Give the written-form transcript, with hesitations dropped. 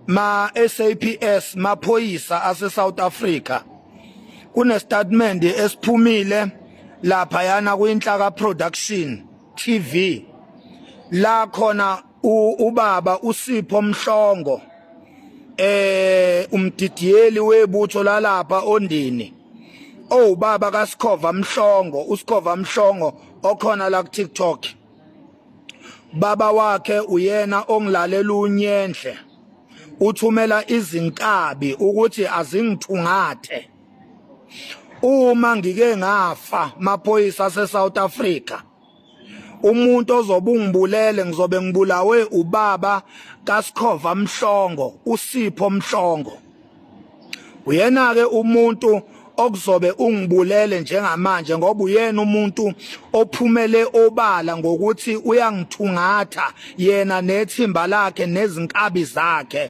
Ma SAPS, maphoyisa ase South Africa, kune statement esiphumile lapha yana kuyinhlaka production TV la khona ubaba uSipho Mhlongo, umdidiyeli webutho lalapha ondini, owubaba kaSikhova Mhlongo, uSikhova Mhlongo okhona la ku TikTok. Baba wakhe uyena ongilalela unyendle, uthumela izinkabi ukuthi azingithungathe uma ngike ngafa. Maphoyisa ase South Africa, umuntu ozobe ungibulele, ngizobe ngibulawe ubaba kaSikhova Mhlongo, uSipho Mhlongo. Uyena ke umuntu okuzobe ungibulele njengamanje, ngoba uyena umuntu ophumele obala ngokuthi uyangithungatha, yena nethimba lakhe nezinkabi zakhe.